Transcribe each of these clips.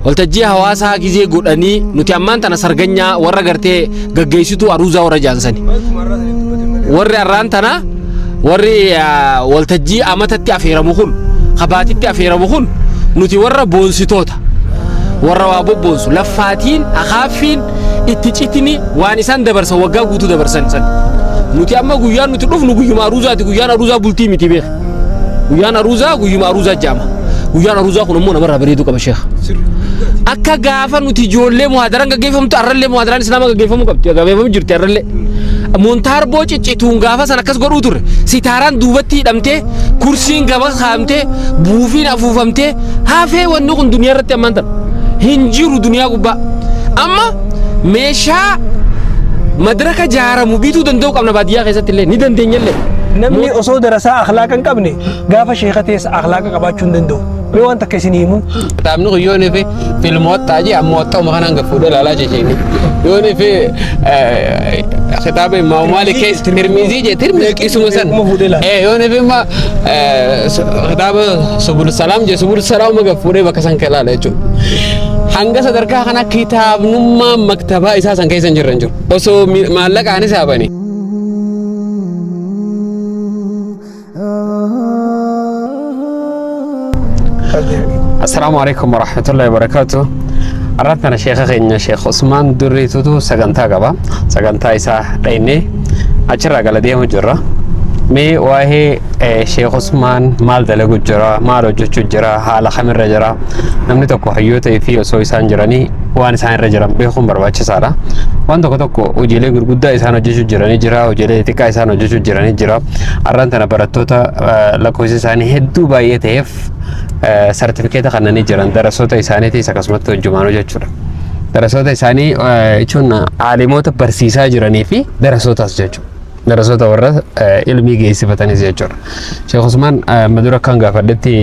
Waltajjii hawaasaa gizee godhanii nuti ammaan tana sarganyaa warra gartee gaggeessituu aruuzaa warra jaansani. Warri arraan tana warri waltajjii amatatti afeeramu kun kabaatitti afeeramu kun nuti warra boonsitoota warra waa bobboonsu laffaatiin akaaffiin itti citini waan isaan dabarsan waggaa guutuu dabarsan san. Nuti amma guyyaan nuti dhufnu guyyuma aruuzaati, guyyaan aruuzaa bultii miti beeka. Guyyaan aruuzaa guyyuma aruuzaa jedhama. Guyyaan aruuzaa kun immoo namarraa bareeduu qaba sheekh. Akka gaafa nuti ijoollee muhaadaraan gaggeeffamtu arrallee muhaadaraan islaamaa gaggeeffamuu qabdi. Gaggeeffamuu jirti arrallee. Montaarboo ciccituun gaafa san akkas godhuu turre. Sitaaraan duubatti hidhamtee, kursiin gaba kaa'amtee, buufiin afuufamtee hafee wanni kun duniyaa irratti ammaan tana. Hin jiru duniyaa gubbaa. Amma meeshaa madraka jaaramu bituu danda'uu qabna baadiyyaa keessatti illee ni dandeenya illee. Namni osoo darasaa akhlaaqa hin qabne gaafa sheeka ta'es akhlaaqa qabaachuu hin danda'u. Mee waan takka isinii himu. Kitaabni kun yoo nifi filmoottaa jee ammoo waxxauma kanaan gad fuudhee ilaalaa jechuun. Yoo nifi kitaaba Imaamu Maalik keessa Tirmizii jee Tirmizii isuma san. Yoo nifi imma kitaaba Subul Salaam jee Subul Salaam gad fuudhee bakka san ilaala jechuudha. Hanga sadarkaa kana kitaabnummaa maktabaa isaa san keessa hin jirre hin jiru. Osoo maallaqaanis haabani. Assalaamu alaikum warahmatullahi wabarakatuh. Har'a kana sheekha keenya Sheekh Usmaan Durriitutu sagantaa qaba. Sagantaa isaa dhaynee achirraa gala deemu jirra. Mee waa'ee Sheekh Usmaan maal dalagu jira, maal hojjechuu jira, haala kamirra jira. Namni tokko hayyoota fi osoo isaan jiranii waan isaan irra jiran beekuun barbaachisaadha. Waan tokko tokko hojiilee gurguddaa isaan hojjechuu jiranii jira, hojiilee xixiqqaa isaan hojjechuu jiranii jira. Har'aan tana barattoota lakkoofsi isaanii hedduu baay'ee ta'eef sartifikeeta kannanii jiran darasoota isaaniitiis akkasumatti hojjumaanuu jechuudha. Darasoota isaanii jechuun aalimoota barsiisaa jiranii fi darasootaas jechuudha. Darasoota warra ilmii geessifatanis jechuudha. Sheekh Usmaan madura akkan gaafadhetti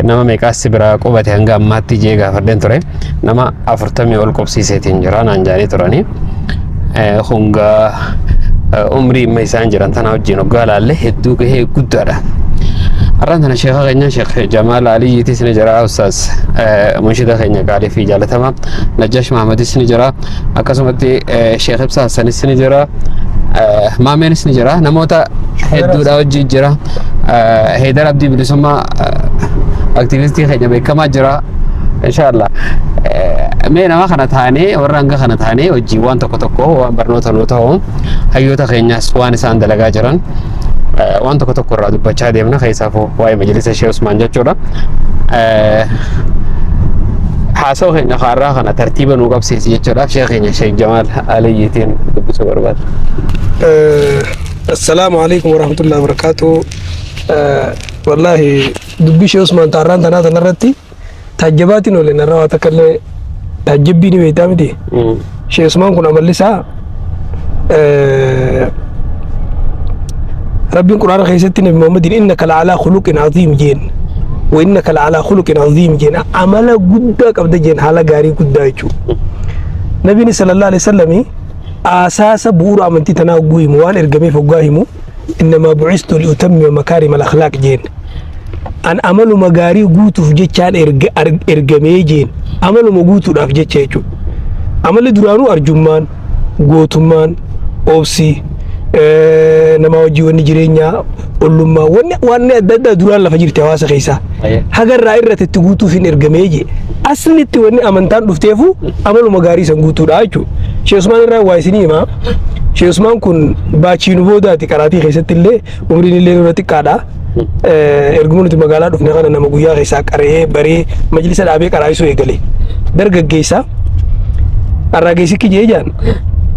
nama meeqaas si biraa qubate hanga ammaatti jee gaafadheen ture. Nama 40 ol qubsiiseetiin jira naan jaanii turanii. Hungaa umrii amma isaan jiran tana wajjin hoggaa laalle hedduu gahee guddaadha. Har'aan tana sheekha keenya Sheekh Jamaal Aliyyiitis ni jira Ustaaz munshida keenya qaalii fi jaalatamaa Najjaash Mahamadis ni jira akkasumatti Sheekh Ibsaa Hassanis ni jira Maameenis ni jira namoota hedduudha wajjin jira Heydar Abdii Bilisummaa aktiivistii keenya beekamaa jira inshallah mee nama kana taanee warra hanga kana taanee hojii waan tokko tokko waan barnoota nuu ta'u hayyoota keenyaas waan isaan dalagaa jiran waan tokko tokko irraa dubbachaa deemna keessaafuu waa'ee majlisa Sheekh Usmaan jechuudha. Haasawaa keenya kaarraa kana tartiiba nuu qabsiisi jechuudhaaf sheekh keenya Sheekh Jamaal Aliyyiitiin dubbisuu barbaada. Assalaamu alaikum warahmatullahi wabarakatuh. Wallaahi dubbii Sheekh Usmaan taarraan tanaa tanarratti taajjabaatiin oole narra waa takka illee taajjabbii ni beektaa miti. Sheekh Usmaan kun amalli isaa Rabbiin Quraana keessatti Nabi Muhammadiin innaka la'alaa khuluqin aziim jeen wa innaka la'alaa khuluqin aziim jeen amala guddaa qabda jeen haala gaarii guddaa jechuudha. Nabiin sallallahu alaihi wasallam aasaasa bu'uura amantii tanaa hogguu himu waan ergameef hoggaa himu innamaa bu'istu liutammima makaarima al-akhlaaq jeen. An amaluma gaarii guutuuf jechaan ergamee jeen amaluma guutuudhaaf jecha jechuudha. Amalli duraanuu arjummaan, gootummaan, obsi, nama wajjin wanni jireenyaa, ollummaa, wanni wanni adda addaa duraan lafa jirti hawaasa keessaa. Haga irraa irratti itti guutuuf hin ergamee jee. Aslitti wanni amantaan dhufteefu amaluma gaarii san guutuudha jechuudha. Sheekh Usmaan irraa waa isinii himaa. Sheekh Usmaan kun baachiinu boodaati qaraatii keessatti illee umriin illee nurra xiqqaadha. Erguma nuti magaalaa dhufne kana nama guyyaa keessaa qara'ee baree majlisa dhaabee qaraa'isuu eegale. Dargaggeessa arraageessikki jee jaan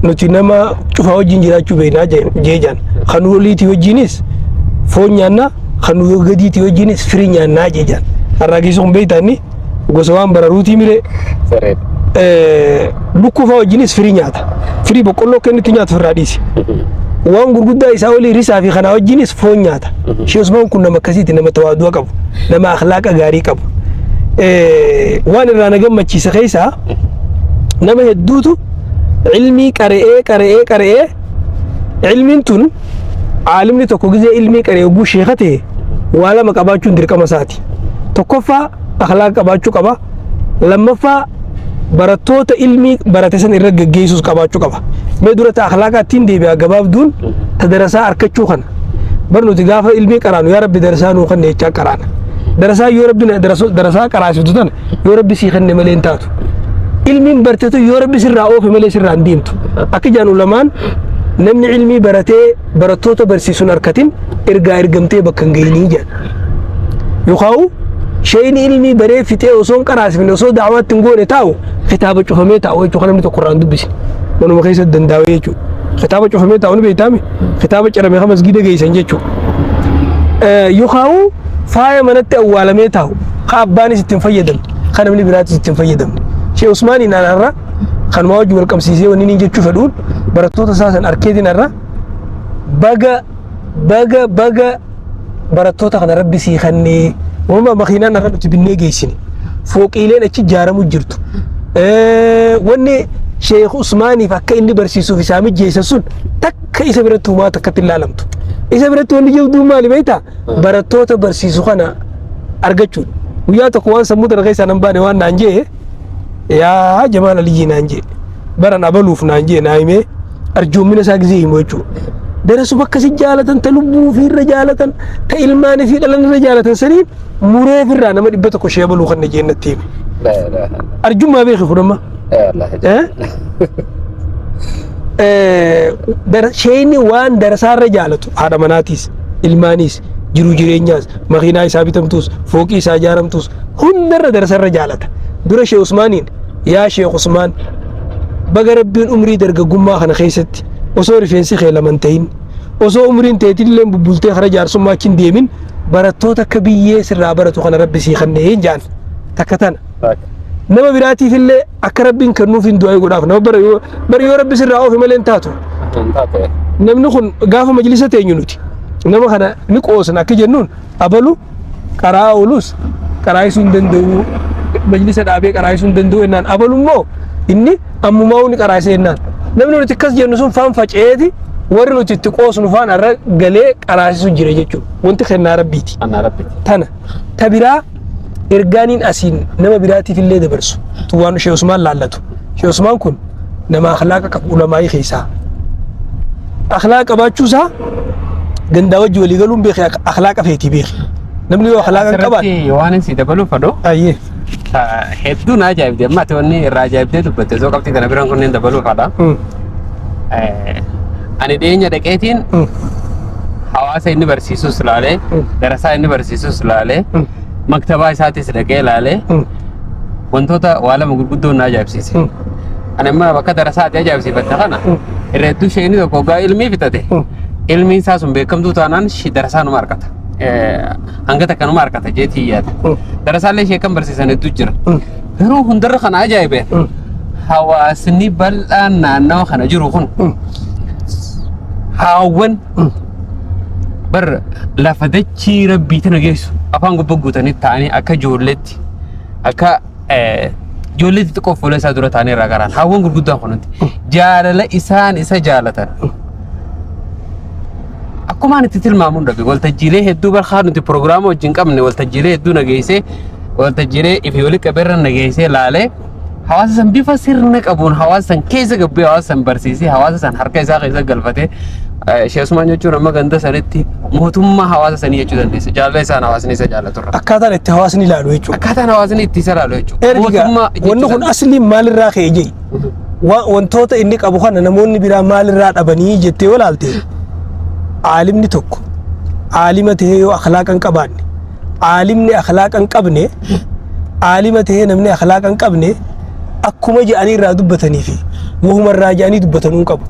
nuti nama cufaa wajjin jiraachuu beeknaa jee jaan kan nu oliitii wajjinis foon nyaannaa kan nu gadiitii wajjinis firii nyaannaa jee jaan arraageessi kun beektaa inni gosa waan bararuutii miree lukkuu fa'aa wajjinis firii nyaata. Firii boqqolloo akka inni itti nyaatu ofirraa dhiisi. Waan gurguddaa isaa olii risaa fi kanaa wajjinis foon nyaata. Shee Usmaan kun nama akkasiiti, nama tawaadu'a qabu, nama akhlaaqa gaarii qabu. Waan irraa na gammachiise keessaa nama hedduutu ilmii qara'ee qara'ee qara'ee ilmiin tun aalimni tokko gizee ilmii qara'ee hogguu sheeka ta'e waa lama qabaachuun dirqama isaati. Tokkoffaa akhlaaqa qabaachuu qaba. Lammaffaa, barattoota ilmii barate san irra gaggeessuus qabaachuu qaba. Mee dura ta akhlaaqaa ittiin deebi'a gabaabduun ta darasaa arkachuu kana. Bar nuti gaafa ilmii qaraanu yaa Rabbi darasaa nuu kenne jechaa qaraana. Darasaa yoo Rabbi darasaa qaraasiftu tana yoo Rabbi sii kenne malee hin taatu. Ilmiin bartetu yoo Rabbi sirraa oofe malee sirraa hin deemtu. Akka jaan ulamaan, namni ilmii baratee barattoota barsiisuun harkatin ergaa ergamtee bakka hin gahinii jedhan. Yookaan sheeyni ilmii baree fixee osoo hin qaraasifne, osoo da'waatti hin goone taa'u, kitaaba cufamee taa'u jechuudha, kan namni tokko irraa hin dubbisne. Manuma keessatti dandaa'ee jechuudha. Kitaaba cufamee taa'u ni beektaami? Kitaaba cirame kan masgiida geessan jechuudha. Yookaan faaya manatti awwaalamee taa'u kan abbaanis ittiin fayyadamne, kan namni biraatis ittiin fayyadamne. Sheekh Usmaaniin har'a kanumaa wajji wal qabsiisee wanni inni jechuu fedhuun, barattoota isaa san arkeetiin har'a baga baga baga barattoota kana Rabbi sii kennee. Uumama makiinaan har'a nuti binnee geessine, fooqiileen achi ijaaramu jirtu, wanni Sheekh Usmaaniif akka inni barsiisuuf isaa mijeessa sun takka isa biratti humaa takkatti hin laalamtu. Isa biratti wanni jabduun maali beektaa? Barattoota barsiisu kana argachuudha. Guyyaa tokko waan sammuu tana keessaa nan baane waan naan jee, yaa Jamaal Aliyyii naan jee, baran abaluuf naan jee naa himee, arjoommina isaa gizee himu jechuudha. Darasuma akkasi jaalatan, ta lubbuu ofiirra jaalatan, ta ilmaan fi dhalan irra jaalatan saniin muree ofirraa nama 100 ishee abaluu kan jeen natti hime. Arjummaa beeki fudhamma. Sheeyni waan darasaarra jaalatu haadha manaatiis, ilmaaniis, jiruu jireenyaas, makiinaa isaa bitamtuus, fooqii isaa ijaaramtuus hundarra darasarra jaalata. Dura Sheekh Usmaaniin, yaa Sheekh Usmaan, baga Rabbiin umrii dargaggummaa kana keessatti osoo rifeensi kee lama hin ta'in, osoo umriin teetillee bubbultee kara jaarsummaa achi hin deemin, barattoota akka biyyee sirraa baratu kana Rabbi sii kennee hin jaan. Takka tana. Nama biraatiif illee akka Rabbiin kennuuf hin du'aa godhaaf. Nama bara yoo bara yoo Rabbi sirraa oofe malee hin taatu. Namni kun gaafa majlisa teenyu nuti nama kana ni qoosna. Akka jennuun abalu qaraa oolus qaraayisuu hin danda'u, majlisa dhaabee qaraayisuu hin danda'u jennaan, abalu immoo inni ammumaa ni qaraayisa jennaan, namni nuti akkas jennu sun faan faca'eeti warri nuti itti qoosnu faan har'a galee qaraasisu jira jechuudha. Wanti kennaa Rabbiiti. Tana ta biraa ergaaniin asiin nama biraatiif illee dabarsu tu waan Sheekh Usmaan laallatu. Sheekh Usmaan kun nama akhlaaqa qabu ulamaa'ii keessaa. Akhlaaqa qabaachuusaa gandaa wajji walii galuun beeke, akhlaaqa feetii beeke. Namni yoo akhlaaqa hin qabaanne. Asirratti waan isin dabaluu fedhu Ayyee. Hedduu na ajaa'ibde. Amma ati wanni irraa ajaa'ibdee dubbatte osoo qabxii kana biraan kunneen dabaluu fedha. Ani dhiyeenya dhaqeetiin hawaasa inni barsiisus laalee, darasaa inni barsiisus laalee, maktabaa isaatis dhaqee laalee, wantoota waa lama gurguddoon na ajaa'ibsiise. Ani amma bakka darasaa ati ajaa'ibsiifatte kana irra hedduu isheen tokko hoggaa ilmii fixate, ilmiin isaa sun beekamtuu taanaan darasaa numa argata. Hanga takka numa argata jeetii yaada. Darasaallee ishee kan barsiisan hedduu jira. Garuu hundarra kana ajaa'ibe, hawaasni bal'aan naannawa kana jiru kun haawwan bar lafa dachii Rabbii tana geessu afaan gubbaa guutanii ta'anii akka ijoolleetti, akka ijoollee xixiqqoo fuula isaa dura ta'anii irraa garaan haawwan gurguddaan kunuunti jaalala isaan isa jaalatan akkumaan itti tilmaamuun dhabe. Waltajjiilee hedduu barkaa nuti piroogiraama wajjin qabne, waltajjiilee hedduu nageessee, waltajjiilee ifi walitti qabeerra nageessee laalee, hawaasa san bifa sirna qabuun hawaasa san keessa gabbee, hawaasa san barsiisee, hawaasa san harka isaa keessa galfatee, Sheekh Usmaan jechuun amma ganda sanitti mootummaa hawaasa sanii jechuu dandeessa. Jaalala isaan hawaasni isa jaalaturra. Akkaataan itti hawaasni ilaalu jechuudha. Akkaataan hawaasni itti isa ilaalu jechuudha. Erga Mootummaa jechuu wanni kun dandeessa. asliin maalirraa ka'e jee, wantoota inni qabu kana namoonni biraa maalirraa dhabanii jettee yoo ilaalte, aalimni tokko aalima tahee yoo akhlaaqa hin qabaanne, aalimni akhlaaqa hin qabne, aalima tahee namni akhlaaqa hin qabne akkuma jedhanii irraa dubbatanii fi wahuma irraa jedhanii dubbatanuu hin qabu.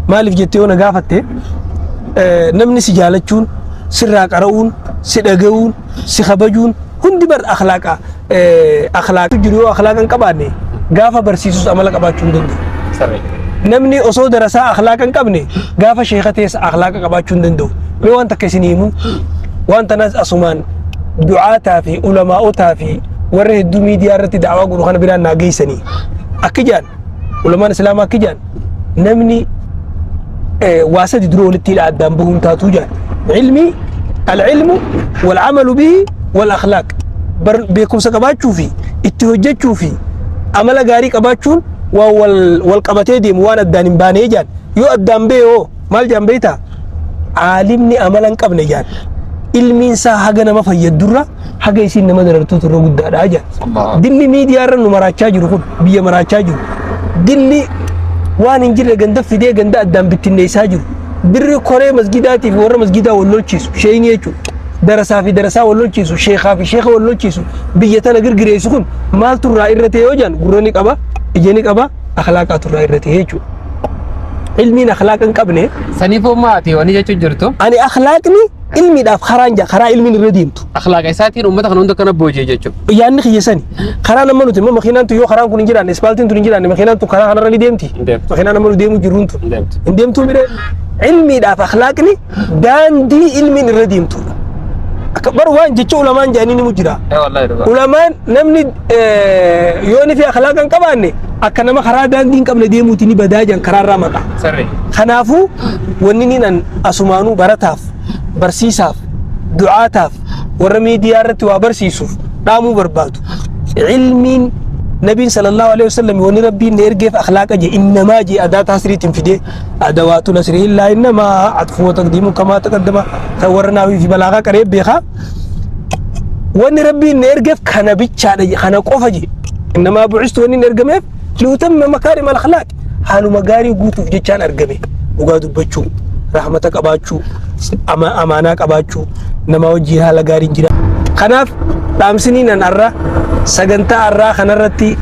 Maaliif jettee yoo na gaafatte, namni si jaalachuun, sirraa qara'uun, si dhaga'uun, si kabajuun hundi bar akhlaaqa akhlaaqa jiru. Yoo akhlaaqa hin qabaanne gaafa barsiisus amala qabaachuu hin danda'u. Sirrii. Namni osoo darasaa akhlaaqa hin qabne gaafa sheeka ta'es akhlaaqa qabaachuu hin danda'u. Mee waan takka isin himu, waan tanaas asumaan du'aataa fi ulamaa'otaa fi warra hedduu miidiyaa irratti da'awaa godhu kana biraan naa geessanii. Akki jaan ulamaan islaamaa, akki jaan, namni waa sadi dura walitti hidha addaan bahuun taatuu jaan. Ilmii, al-ilmu wal-amalu bihi wal-akhlaaq. Beekumsa qabaachuu fi itti hojjechuu fi amala gaarii qabaachuun waan wal qabatee deemu, waan addaan hin baanee jaan. Yoo addaan ba'e hoo maal jaan beektaa? Aalimni amala hin qabne jaan, ilmiin isaa haga nama fayyadurra haga isiin nama darartuutu irra guddaadha jaan. Dilli miidiyaa irra nu maraachaa jiru kun, biyya maraachaa jiru, dilli waan hin jirre ganda fidee ganda addaan bittinneessaa jiru, dirri koree masgidaatii fi warra masgidaa wal lolchiisu, sheeyinii jechuudha, darasaa fi darasaa wal lolchiisu, sheekaa fi sheeka wal lolchiisu, biyya tana girgireessu kun maaltu irraa irra ta'e yoo jaan, gurra ni qaba, ija ni qaba, akhlaaqaatu irraa irra ta'e jechuudha. Ilmiin akhlaaqa hin qabne. Saniifuu maati wani jechuun jirtu. Ani akhlaaqni ilmiidhaaf karaan jaa, karaa ilmiin irra deemtu. Akhlaaqa isaatiin uummata kana hunda kana booji'e jechuudha. Yaanni kiyya sani. Karaa nama nuti immoo makiinaan tun yoo karaan kun hin jiraanne, ispaaltiin tun hin jiraanne, makiinaan tun karaa kanarra ni deemti. Hin deemtu. Makiinaan nama nu deemu jirruun tun. Hin deemtu. Hin deemtuu mire. Ilmiidhaaf akhlaaqni daandii ilmiin irra deemtudha. Akka bar waan jecha ulamaan jedhanii ni jira. Ee wallahi dhugaa. Ulamaan namni yoo inni fi akhlaaqa hin qabaanne akka nama karaa daandii hin qabne deemuuti, ni badaa jedhan, karaarraa maqa. Sirri. Kanaafuu wanni niin an asumaanuu barataaf, barsiisaaf, du'aataaf, warra miidiyaa irratti waa barsiisuuf dhaamuu barbaadu. Ilmiin Nabiin sallallahu alaihi wasallam wanni Rabbiin na ergeef akhlaaqa je, innamaa je, adaa tasriitiin fidee adawaatu nasri illaa innamaa atfu wa taqdiimu kamaa taqaddama, kan warra naawii fi balaagaa qaree beekaa. Wanni Rabbiin na ergeef kana bichaadha je, kana qofa je. Innamaa bu'istu, wanni hin ergameef liutamma makaarima al-akhlaaq, haaluma gaarii guutuuf jechaan argame. Dhugaa dubbachuu, rahmata qabaachuu, amaanaa qabaachuu, nama wajjin haala gaariin jira. Kanaaf dhaamsiniin an arra sagantaa arraa kanarratti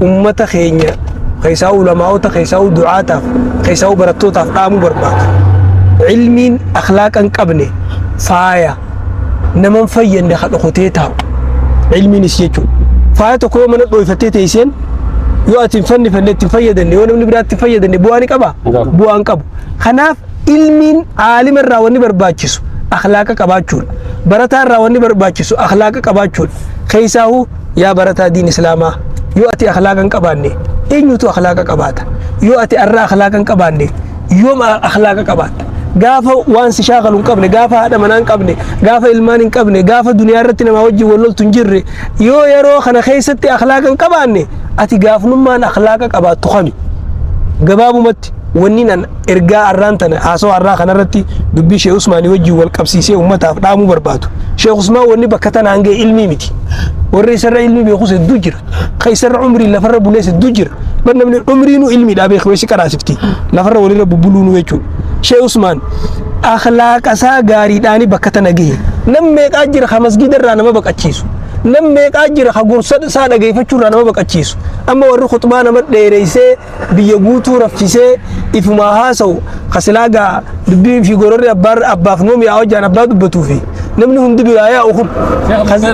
ummata keenya keessaa, ulamaa'ota keessaa, du'aataaf keessaa, barattootaaf dhaamuu barbaadu. Ilmiin akhlaaqa hin qabne faaya naman fayyadne ka dhokotee taa'u. Ilmiinis jechuudha. Faaya tokko yoo mana dhooyfattee teesseen, yoo ati hin fannifanne, itti hin fayyadamne, yoo namni biraa itti hin fayyadamne, bu'aa ni qabaa? Hin qabu. Bu'aa hin qabu. Kanaaf ilmiin aalima irraa wanni barbaachisu akhlaaqa qabaachuudha. Barataa irraa wanni barbaachisu akhlaaqa qabaachuudha. Keessaahuu yaa barataa diin islaamaa, yoo ati akhlaaqa hin qabaanne eenyutu akhlaaqa qabaata? Yoo ati arra akhlaaqa hin qabaanne yoom akhlaaqa qabaatta? Gaafa waan si shaakalu hin qabne, gaafa haadha manaa hin qabne, gaafa ilmaan hin qabne, gaafa duniyaa irratti namaa wajjin wal loltu hin jirre, yoo yeroo kana keessatti akhlaaqa hin qabaanne ati gaafnummaan akhlaaqa qabaattu kami? Gabaabumatti wanni nan ergaa arraan tana haasawaa arraa kanarratti dubbii Sheekh Usmaanii wajjin wal qabsiisee ummataaf dhaamuu barbaadu. Sheekh Usmaan wanni bakka tanaan ga'e ilmii miti. Warri isarra ilmii beekus hedduu jira. Ka isarra umriin lafarra bulees hedduu jira. Bar namni umriinuu ilmiidhaa beeku weessi qaraasifti. Lafarra walirra bubbuluunuu jechuudha. Sheekh Usmaan akhlaaqa isaa gaariidhaani bakka tana gahe. Nam meeqaa jira ka masgida irraa nama baqachiisu. Nam meeqaa jira ka gorsa isaa dhageeffachuu irraa nama baqachiisu. Amma warri khutbaa nama dheereessee biyya guutuu raffisee ifumaa haasa'u, ka silaa gaa dubbii fi gororri abbaaf nuu mi'aa hojjaan abbaa dubbatuu fi namni hundi biraa yaa'u kun.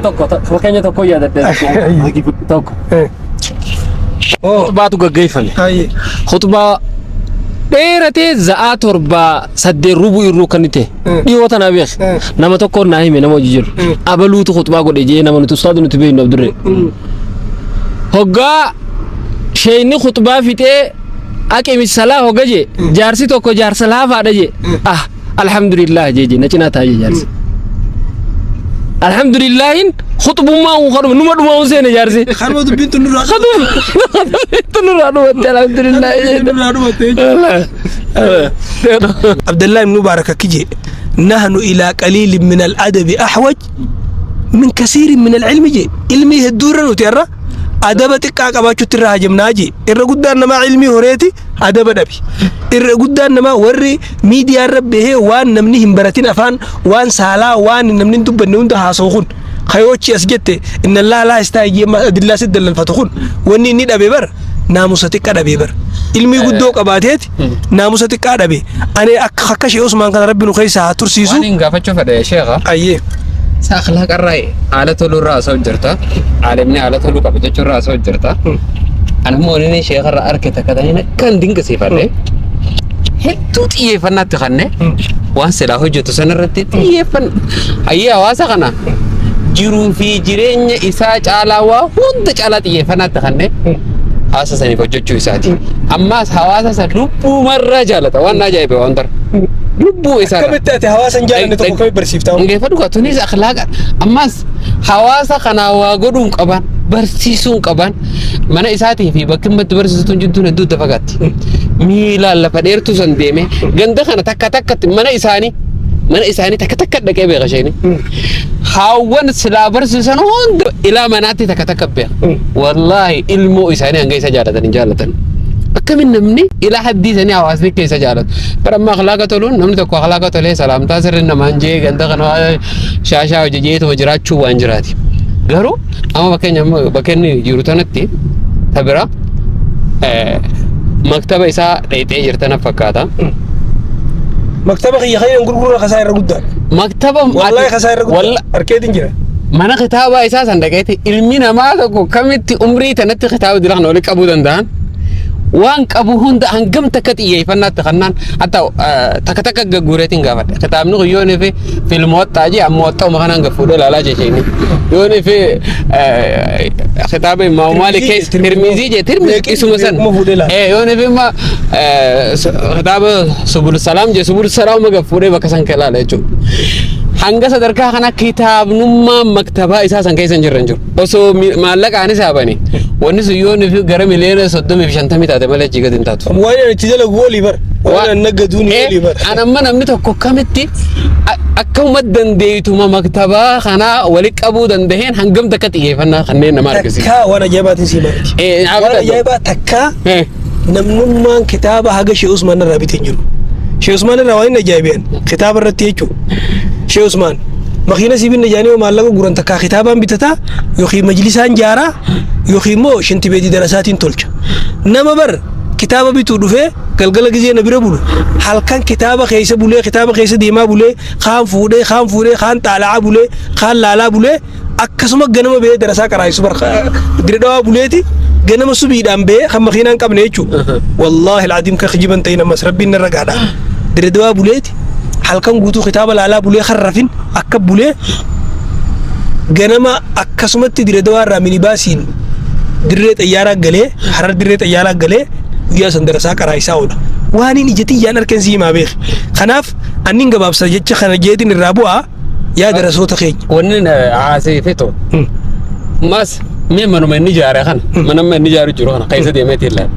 Tokko fakkeenya tokko yaadadhe tokko. Khutbaatu gaggeeffame. Khutbaa dheeratee za'aa 7 8 rubu irruu kan ta'e dhiyoo tana beek, nama tokko naa hime, nama hojii jiru, abaluutu khutbaa godhe jee, nama nuti ustaadu nuti beeknu Abdurree. Hoggaa sheeyni khutbaa fixee aqimi salaa hogga jee, jaarsi tokko jaarsa laafaadha jee, ah alhamdulillah jee jee na cinaa taa'ee jaarsi. Alhamdulillahin khutbummaa kun kadhuma numa dhumaa hun seene jaarsi. Kanuma dubbiin tun nurraa Khutbaa nurraa dhumatte alhamdulillah jee. Nurraa dhumatte jechuudha. Abdallah ibn Mubarak akki jee: نحن إلى قليل من الأدب أحوج من كثير من العلم jee. Ilmii hedduu irra nuti irra adaba xiqqaa qabaachuutti irra hajamnaa jee. Irra guddaan namaa ilmii horeeti adaba dhabi. Irra guddaan namaa warri miidiyaa irra bahee waan namni hin baratin, afaan waan saalaa, waan namni hin dubbanne hunda haasa'u kun, kayoochi as jette inna Allah laa yastahyi adillaa si dallalfatu kun, wanni inni dhabe bar naamusa xiqqa dhabe. Bar ilmii guddoo qabaateeti naamusa xiqqaa dhabe. Ani akka Shee Usmaan kana Rabbi nu keessa haa tursiisu. Waan hin gaafachuu fedhe sheekha. Ayyee. Isa akhlaaqa irraa, haala toluu irraa haasa'u jirta. Aalimni haala toluu qaba jechuu irraa haasa'u jirta. Ani immoo inni sheekha irraa arge takka ta'in akkan dinqisiifadhe. Hedduu xiyyeeffannaatti kanne waan silaa hojjetu sanarratti xiyyeeffan. Hayyee, hawaasa kana jiruu fi jireenya isaa caalaa, waa hunda caalaa xiyyeeffannaatti kanne hawaasa saniif hojjechuu isaati. Ammaas hawaasa san lubbuumarraa jaalata, waan na ajaa'ibe waan tara. Lubbuu isaa. Akkamitti ati hawaasa hin jaalanne tokko kamitti barsiiftaa? Dhaggeeffadhu gaa tunis akhlaaqa ammas hawaasa kanaa waa godhuun qaban barsiisuun qaban mana isaatii fi bakki inni itti barsiisuun jidduun hedduu itti fagaatti. Miilaan lafa dheertuu san deeme ganda kana takka takkatti mana isaanii takka takka dhaqee beeka isheen. Haawwan silaa barsiisan hunda ilaa manaatti takka takka beeka. Wallaahi, ilmoo isaanii hanga isa jaalatan hin jaalatan. Akkamiin namni ilaa haddii isaanii hawaasni keessa jaalatu. Bara amma akhlaaqa toluun namni tokko akhlaaqa tolee salaamtaa sirri namaan jee ganda kana shaashaa hojjeteetuma jiraachuu waan jiraati. Garuu amma fakkeenya amma bakka inni jiru tanatti tabira maktaba isaa dheexee jirta na fakkaata. Maktaba kiyya kan gurgurra kasaa irra guddaadha. Maktaba Wallaahi, kasaa irra guddaadha. Harkeetiin jira. Mana kitaabaa isaa san dhaqeeti ilmi namaa tokko kamitti umrii tanatti kitaaba dila kana walitti qabuu danda'an, waan qabu hunda hangam takka xiyyeeffannaatti kannaan hatta takka takka gagguureetiin gaafadhe. Kitaabni kun yoo fi filmoottaa jee ammoo waxxauma kanaan gaffuudhee ilaalaa jecheeni yoo fi kitaaba Imaamu Maalik keessa Tirmizii jee, Tirmizii isuma san yoo fi imma kitaaba Subul Salaam jee, Subul Salaam gaffuudhee bakka san ilaala jechuudha. Hanga sadarkaa kana kitaabnummaa maktabaa isaa san keessa hin jirre hin jiru. Osoo maallaqaanis haabani wanni sun yoo fi gara miliyoona 30 fi 50 taate malee achii gadi hin taatu. Waan ani itti dalagu olii bara. Waan ani naggaduun olii bara. An amma namni tokko kamitti akkuma dandeeytuma maktabaa kanaa walitti qabuu dandaheen hangam takka xiyyeeffannaa kanneen nama argisiisa. Takkaa waan ajaa'ibaatiin sii maaliti. Waan ajaa'ibaa takkaa namnummaan kitaaba haga Shee Usmaan irraa bitee hin jiru. Shee Usmaan irraa waan inni ajaa'iban kitaaba irratti jechuudha. Shee Usmaan makiina sii binna jaanii yoo maallaqa guran takkaa kitaabaan bitataa yookiin majlisaan jaaraa yookiin immoo shinti beetii darasaatiin tolcha. Nama bar kitaaba bituu dhufee galgala gizee na bira bulu halkan kitaaba keessa bulee, kitaaba keessa deemaa bulee, kaan fuudhee, kaan fuudhee, kaan xaala'aa bulee, kaan laalaa bulee, akkasuma ganama ba'ee darasaa qaraayisu bar Diredhawaa buleeti ganama subiidhaan ba'ee kan makiinaa hin qabne jechuudha. Wallaahi al'adiim, kan kijiban ta'in ammas rabbiin narra gaadha. Diredhawaa buleeti halkan guutuu kitaaba laalaa bulee, kan rafin akka bulee, ganama akkasumatti Diredhawaa irraa minibaasiin dirree xayyaaraa galee, Harar dirree xayyaaraa galee guyyaa san darasaa qaraayisaa oola. Waan hin ija tiyyaan arkan si himaa beek. Kanaaf annin gabaabsa jecha kana jeetiin irraa bu'aa, yaa darasoota keenya. Wanni haasee feto. Mas mee manuma inni ijaare kana, mana amma inni ijaaru jiru kana keessa deemeeti ilaala.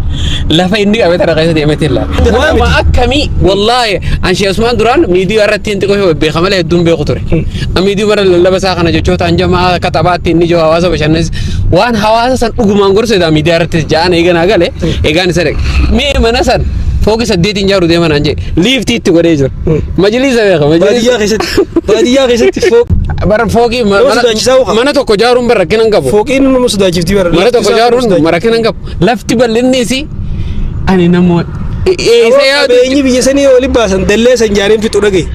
Lafa inni qabe tana keessa deemeeti ilaala. Waa miti. Nama akkamii, wallaahi, an Sheekh Usmaan duraan miidiyaa irratti hin xiqqoo beeka malee hedduun beeku ture. Miidiyaa mara lallaba isaa kana jechoota hanjamaa akka taphaatti inni jiru hawaasa bashannansiisa. Waan hawaasa san dhugumaan gorseedha miidiyaa irratti ja'an eeganaa gale eegaan isa dhaqe. Mee mana san fooqii saddeetiin ijaaru deema naan jedhe, liiftii itti godhee jira. Majliisa beeka majliisa. Baadiyyaa keessatti fooq Bara fooqii Nama sodaachisaa hoo? Mana tokko ijaaruun bara rakkina hin qabu. Fooqiin nama sodaachifti bara. Mana tokko ijaaruun rakkina hin qabu. Lafti bal'inni isii ani namoota eessa yaadu. Qabeenyi biyya sanii waliin baasan dallee san jaareen fixu dhagaye.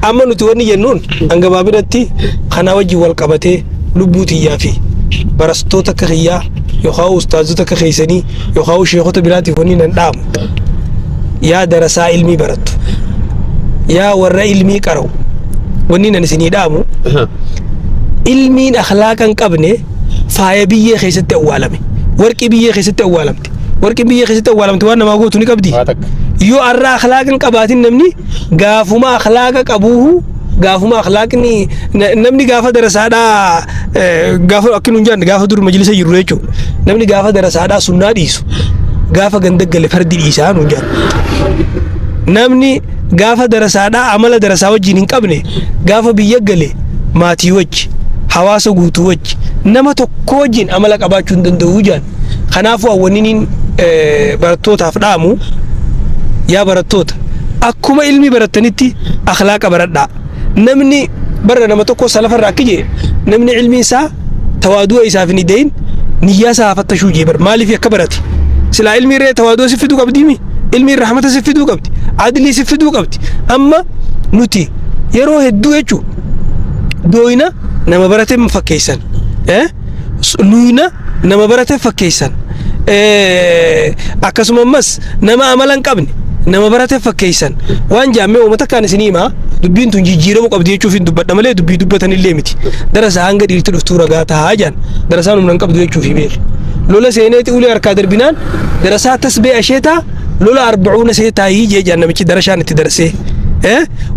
Amma nuti wanni jennuun hangabaabinatti kanaa wajjin wal qabatee lubbuu tiyyaa fi barastoota akka kiyyaa yookaan ustaazota akka keessanii yookaan sheekota biraatiif wanni nan dhaamu. Yaa darasaa ilmii barattu. Yaa warra ilmii qara'u. Wanni nan isinii dhaamu, ilmiin akhlaaqa hin qabne faaya biyyee keessatti awwaalame. Warqii biyyee keessatti awwaalamte. Warqiin biyyee keessatti awwaalamte waan namaa gootu ni qabdi. Waa takka. Yoo har'a akhlaaqa hin qabaatin, namni gaafuma akhlaaqa qabuuhu, gaafuma akhlaaqni namni gaafa darasaadhaa gaafa akka nuun jaan gaafa dur majlisa jiru jechuudha. Namni gaafa darasaadhaa sunnaa dhiisu gaafa ganda gale fardi dhiisaa nuun jaan. Namni gaafa darasaadhaa amala darasaa wajjin hin qabne gaafa biyya gale maatii wajji, hawaasa guutuu wajji, nama tokko wajjin amala qabaachuu hin danda'u jaan. Kanaafuu awwaniniin barattootaaf dhaamu, yaa barattoota, akkuma ilmi barattanitti akhlaaqa baradhaa. Namni bara nama tokko salafarra akki jee, namni ilmi isaa tawaadu'a isaaf hin hidayin niyyaa isaa haa fattashuu jee bar. Maaliif akka barate? Silaa ilmi irree tawaadu'a si fiduu qabdiimi, ilmi rahmata si fiduu qabdi, adlii si fiduu qabdi. Amma nuti yeroo hedduu jechuu dooyna nama barate fakkeessan, luyna nama barate fakkeessan, akkasuma ammas nama amala hin qabne nama barate fakkeessan. Waan jaammee uummata kaan isinii himaa, dubbiin tun jijjiiramuu qabdi jechuuf hin dubbadha malee dubbii dubbatan illee miti. Darasaa hanga dhiirti dhuftuu ragaa tahaa jaan, darasaan humna hin qabdu jechuuf beeki. Lola seeneeti ulee harkaa darbinaan darasaa tasbee asheetaa lola arbacuuna seetaayii jee jaan namichi darashaan itti darsee.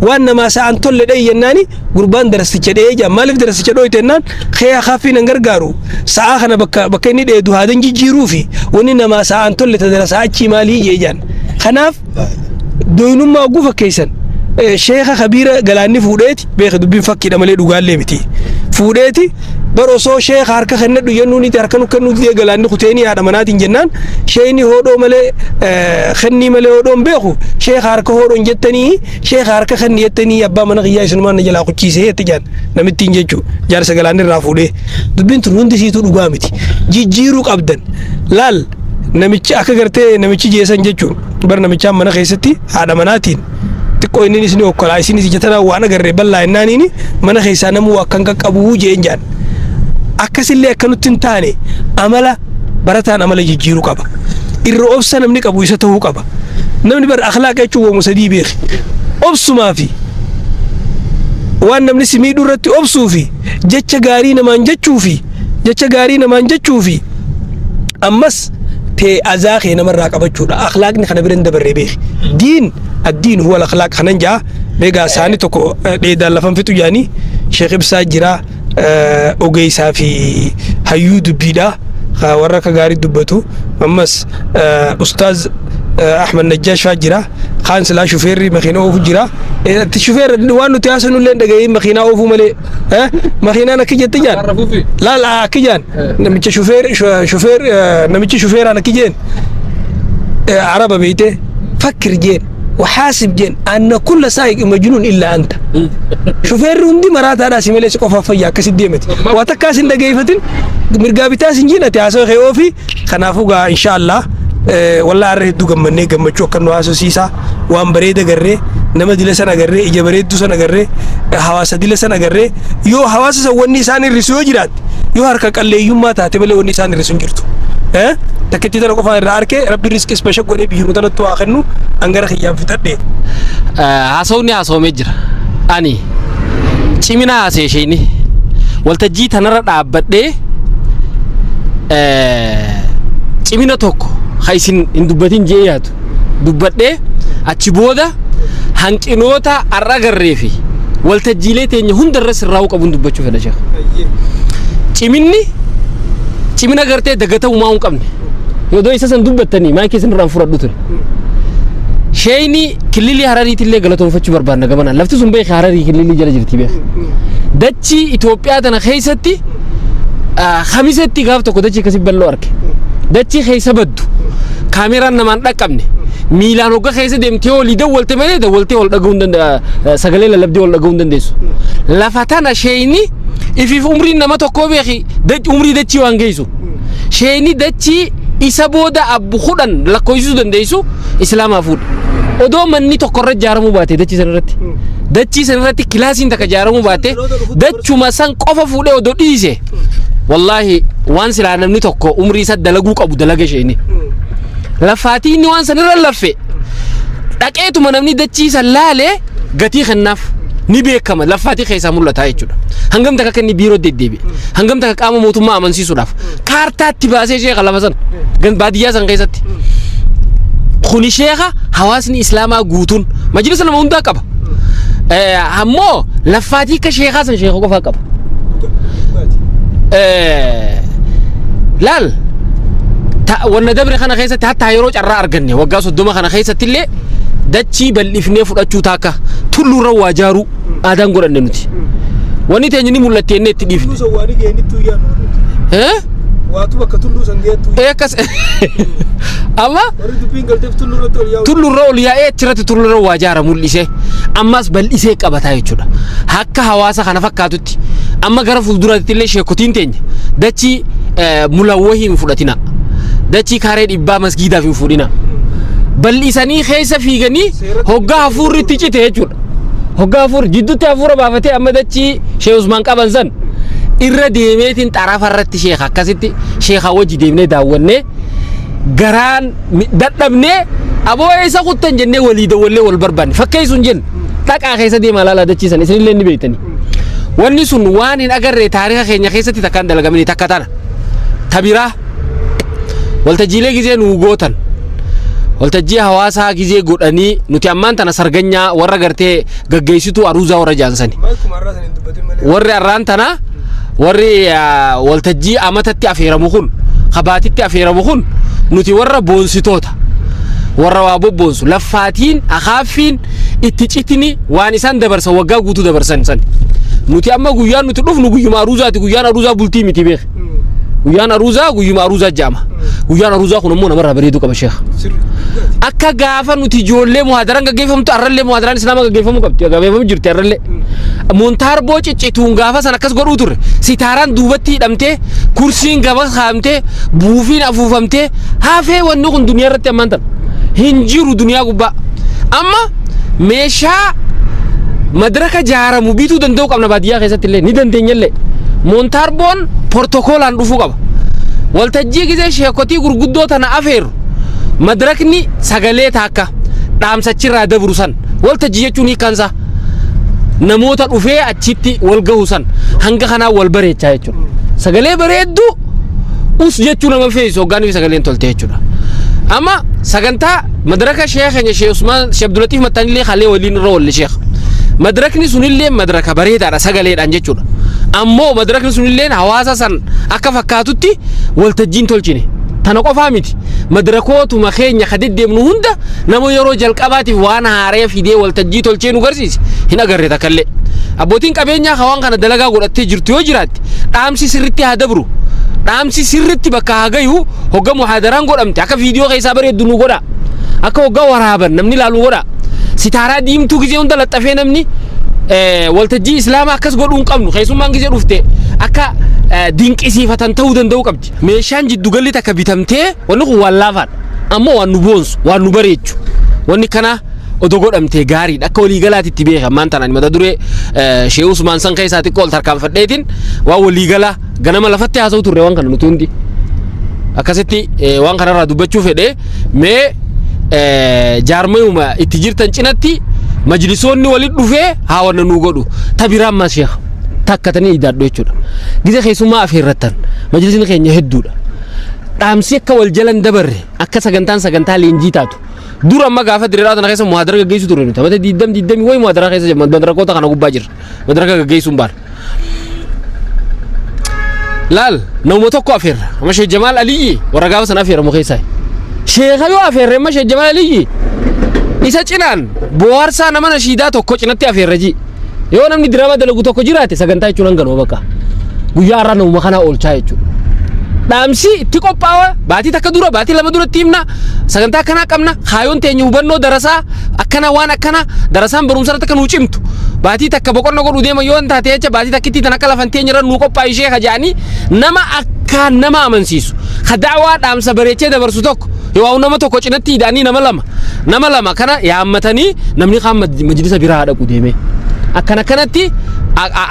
Waan namaa sa'aan tolle dha'i jennaani gurbaan darasticha dha'ee jaa. Maaliif darasticha dhooyte jennaan, kee akaaffiin hin gargaaru, sa'aa kana bakka bakka inni dheedu haadan jijjiiruu fi wanni namaa sa'aan tolle ta darasaa achii maalii jee jaan. Kanaaf doynummaa oguu fakkeessan, sheeka kabiira galaanni fuudheeti beeka. Dubbiin fakkiidha malee dhugaallee miti. Fuudheeti bar osoo sheeka harka kennadhu jennuuniti harka nu kennuu didee galaanni kuteenii haadha manaatiin jennaan, sheeyni hoodhoo malee, kennii malee hoodhoon beeku, sheeka harka hoodhoon jettanii, sheeka harka kenni jettanii, abbaa mana kiyyaa isinumaan na jalaa kuchiisee jette jaan namittiin jechuu jaarsa galaanni irraa fuudhee. Dubbiin tun hundi siituu dhugaa miti, jijjiiruu qabdan. Laal, namichi akka gartee namichi jeesan jechuun bar namichaan mana keessatti haadha manaatiin xiqqoo inni isin okkolaa isinis ija tanaan waan agarree bal'aa jennaaniini mana keessaa namuu akkan qaqqabuu jeen jaan. Akkasillee akka nutti hin taane, amala barataan amala jijjiiruu qaba. Irra obsa namni qabu isa ta'uu qaba. Namni bar akhlaaqa jechuun waamu sadii beeki: obsumaa fi waan namni si miidhuu irratti obsuu fi jecha gaarii namaan jechuu fi jecha gaarii namaan jechuu fi ammas tee azaa kee namarraa qabachuudha. Akhlaaqni kana bira hin dabarree beeki. Diin addiin huwa akhlaaq kanan jaa beegaa. Isaanii tokko dheedaan lafan fixu jaanii. Sheekh Ibsaa jira, ogeessaa fi hayyuu dubbiidha, warra akka gaarii dubbatu. Ammas ustaaz Ahmad Najjaash faa jira. Kaan silaa shufeerri makiina oofu jira. Shufeerri waan nuti haasanu illee dhaga'ee makiinaa oofuu malee makiinaan akki jette jaan laal akki jaan namicha shufeer shufeer namichi shufeeraan akki jeen araba beeyte, فكر jeen وحاسب jeen أن كل سائق مجنون إلا أنت. Shufeerri hundi maraataadhaa si malee si qofaaf fayyaa akkasitti deemati. Waa takkaas hin dhageeffatin, mirgaa bitaas hin jiin, ati haasawaa kee oofi. Kanaafuu gaa insha Allah, wallaa har'a hedduu gammannee, gammachuu akka nu haasofsiisaa waan bareeda garree, nama dila san agarree, ija bareedduu san agarree, hawaasa dila san agarree. Yoo hawaasa san wanni isaan hir'isu yoo jiraatte, yoo harka qalleeyyummaa taate malee wanni isaan hir'isu hin jirtu. Takkitti tana qofaan irraa arke. Rabbi riskis basha godhee biyyuma tanatti waa kennu angara kiyyaan fixadhe. Haasawni haasawamee jira. Ani cimina haasee isheen waltajjii tanarra dhaabbadhee cimina tokko ha isin hin dubbatin jee yaadu dubbadhee, achi booda hanqinoota har'a agarree fi waltajjiilee teenya hundarra sirraa'uu qabuun dubbachuu fedha, sheekh. Ciminni cimina gartee dagatamuu hin qabne. Yoo isa san dubbattanii maayikii isin irraan fudhadhu ture. Sheeyni kililii Harariitillee galatoonfachuu barbaanna gamanaan. Lafti sun beeka, Hararii kililii jala jirti beeka. Dachii Itoophiyaa tana keessatti kamisetti gaaf tokko dachii akkasii bal'oo arge. Dachii keessa baddu. Kaameraan namaan dhaqqabne. Miilaan hogga keessa deemtee olii dawwalte malee dawwaltee ol dhaga'uu hin danda'a. Sagalee lallabdee ol dhaga'uu hin dandeessu. Lafa tana sheeyni ifiif umriin nama tokkoo beeki umrii dachii waan geessu. Sheeyni dachii isa booda abbu 10 lakkoofsisuu dandeessu islaamaa fuudhe. Odoo manni tokko irra ijaaramuu baate, dachii sana irratti. Dachii sana irratti kilaasiin takka ijaaramuu baate, dachuma san qofa fuudhee odoo dhiise. Wallaahi, waan silaa namni tokko umrii isa dalaguu qabu dalaga sheeyni. Lafaatii inni waan san irra laffe dhaqeetuma namni dachii san laalee gatii kennaaf ni beekama, lafaatii keessaa mul'ata jechuudha. Hangam takka akka inni biiroo deddeebi'e, hangam takka qaama mootummaa amansiisuudhaaf kaartaatti baasee sheeka lafa san baadiyyaa san keessatti. Kuni sheeka hawaasni islaamaa guutuun majlisa nama hundaa qaba. Ammoo lafaatii akka sheekaa san sheeka qofaa qaba. Laal, wanna dabre kana keessatti hatta yeroo carraa arganne waggaa 30 kana keessatti illee dachii bal'ifnee fudhachuu taakka tulluurra waa jaaruu aadaan godhanne nuti. Wanni teenya ni mul'atte jennee itti dhiifne. Eh? Waatu bakka tulluu san geettu. Eh, akkas amma Warri dubbiin galteef tulluu irratti ol yaa'u. Tullurra ol yaa'ee achirratti tullurra waa jaara mul'isee ammas bal'isee qabataa jechuudha. Akka hawaasa kana fakkaatutti amma gara fuulduraatti illee sheekotiin teenya dachii mulawwahii hin fudhatina. Dachii kaaree 100 masgiidaaf hin fuudhina. Bal'isanii keessa fiiganii hoggaa hafuurri itti cite jechuudha. Hoggaa hafuurri jidduutti hafuura baafatee amma dachii Sheekh Usmaan qaban san irra deemeetiin xarafa irratti sheeka akkasitti sheekaa wajji deemnee daawwannee garaan dadhabnee aboo eessa kuttan jennee walii dawwallee wal barbaanne fakkeessu hin jenne, dhaqaa keessa deemaa laalaa dachii san isinillee ni beektanii. Wanni sun waan hin agarree taarika keenya keessatti takkaan dalagamanii takka tana. Tabiraa waltajjiilee gizee nuu gootan. Waltajjii hawaasaa gizee godhanii nuti ammaan tana sarganyaa warra gartee gaggeessituu aruuzaa warra jaansani. Warri arraan tana warri waltajjii amatatti afeeramu kun kabaatitti afeeramu kun nuti warra boonsitoota warra waa bobboonsu laffaatiin akaaffiin itti citini waan isaan dabarsan waggaa guutuu dabarsan san. Nuti amma guyyaan nuti dhufnu guyyuma aruuzaati. Guyyaan aruuzaa bultii miti beek. Guyyaan aruuzaa guyyuma aruuzaa jaama. Guyyaan aruuzaa kun ammoo namarraa bareeduu qaba, sheekh. Akka gaafa nuti ijoollee muhaadaraan gaggeeffamtu arrallee muhaadaraan islaamaa gaggeeffamuu qabdi. Gaggeeffamuu jirti arrallee. Montaarboo ciccituun gaafa san akkas godhuu turre. Sitaaraan duubatti hidhamtee, kursiin gaba kaa'amtee, buufiin afuufamtee hafee wanni kun duniyaa irratti ammaan tana. Hin jiru duniyaa gubbaa. Amma meeshaa madraka jaaramu bituu danda'uu qabna. Baadiyyaa keessatti illee ni dandeenya illee. Montaarboon portokoolaan dhufuu qaba. Waltajjii gizee sheekotii gurguddoo tana afeerru madrakni sagalee taakka dhaamsachirraa dabru san waltajjii jechuun hiikkaansaa namoota dhufee achitti wal gahu san hanga kanaa wal bareechaa jechuudha. Sagalee bareedduu us jechuu nama feesisu hoggaan fi sagaleen tolte jechuudha. Amma sagantaa madraka sheekha keenya Sheekh Usmaan Sheekh Abdulatiif Mattaanillee kalee waliin irra oolle sheekh. Madrakni sunillee madraka bareedaadha sagaleedhaan jechuudha. Ammoo madrakni sunillee hawaasa san akka fakkaatutti waltajjiin tolchine. Tana qofaa miti. Madrakootuma keenya ka deddeemnu hunda nama yeroo jalqabaatiif waan haaree fidee waltajjii tolchee nu garsiise hin agarre takkallee. Abbootiin qabeenyaa ka waan kana dalagaa godhattee jirtu yoo jiraatte dhaamsi sirritti haa dabru. Dhaamsi sirritti bakka haa gayu. Hogga muhaadaraan godhamte akka viidiyoo keessaa bareeddu nu godha. Akka hogga waraaban namni ilaalu godha. Sitaaraa diimtuu gizee hunda laxxafee namni waltajjii islaamaa akkas godhuu hin qabnu. Keessummaan gizee dhufte akka dinqisiifatan ta'uu danda'uu qabdi. Meeshaan jiddugalli takka bitamtee wanni kun waan laafaadha. Ammoo waan nu boonsu, waan nu bareechu. Wanni kana odoo godhamtee gaariidha. Akka waliigalaatti beeka ammaan tanaan mata duree Sheekh Usmaan san keessaa xiqqoo ol tarkaanfadheetiin waan waliigalaa ganama lafatti haasa'u turre waan kana nuti hundi. Akkasitti waan kanarraa dubbachuu fedhee mee jaarmayuma itti jirtan cinatti majlisoonni walitti dhufee haa wanna nuu godhu. Tabiraan mas sheekh takkatanii idaadhu jechuudha. Gizee keessummaa afeerrattan majlisni keenya hedduudha. Dhaamsi akka wal jalan dabarre akka sagantaan sagantaa leenjii taatu. Dur amma gaafa diriiraa tana keessa muhaadara gaggeessu turre nuti. Amata diddam diddamii wayi muhaadara keessa jira. Madarakoota kana gubbaa jirra. Madaraka gaggeessuun baana. Laal, nama tokko afeerra. Amma Sheekh Jamaal Aliyyi warra gaafa sana afeeramu keessaa. Sheekha yoo afeerre amma Sheekh Jamaal Aliyyi isa cinaan bohaarsaa nama nashiidaa tokko cinatti afeerra ji. Yoo namni diraamaa dalagu tokko jiraate sagantaa jechuun hanganuma bakka. Guyyaa har'aa namuma kanaa oolchaa jechuudha. Dhaamsi itti qophaawa baatii takka dura, baatii 2 duratti himna. Sagantaa akkanaa qabna. Kaayoon teenya hubannoo darasaa akkana, waan akkana darasaan barumsa irratti akka nuu cimtu. Baatii takka boqonna godhuu deema yoo taate jecha baatii takkittii tan akka lafan teenya irra nuu qophaa'e ishee kajaanii nama akkaan nama amansiisu. Ka da'waa dhaamsa bareechee dabarsu tokko yoo nama tokko cinatti hidhaanii nama lama kana yaammatanii namni kaan majlisa biraa haa dhaqu deemee. Akkana kanatti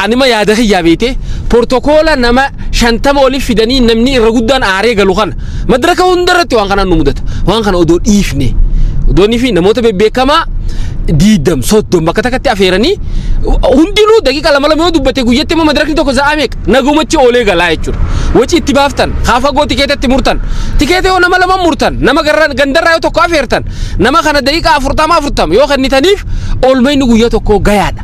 anima yaada kiyyaa beekte portokoola nama 50 oliif fidanii namni irra guddaan aaree galu kana madraka hunda irratti waan kanaan nu mudata. Waan kana odoo dhiifne odoonni fi namoota bebbeekamaa 20 30 bakka takkatti afeeranii hundinuu daqiiqa lama lama yoo dubbate guyyatti immoo madrakni tokko za'aa meeqa nagumachi oolee galaa jechuudha. Waci itti baaftan kaafagoo tikeetatti murtan, tikeeta yoo nama lama murtan, nama gandarraa yoo tokko afeertan, nama kana daqiiqa 40 40 yoo kennitaniif oolmayni guyyaa tokko gayaadha.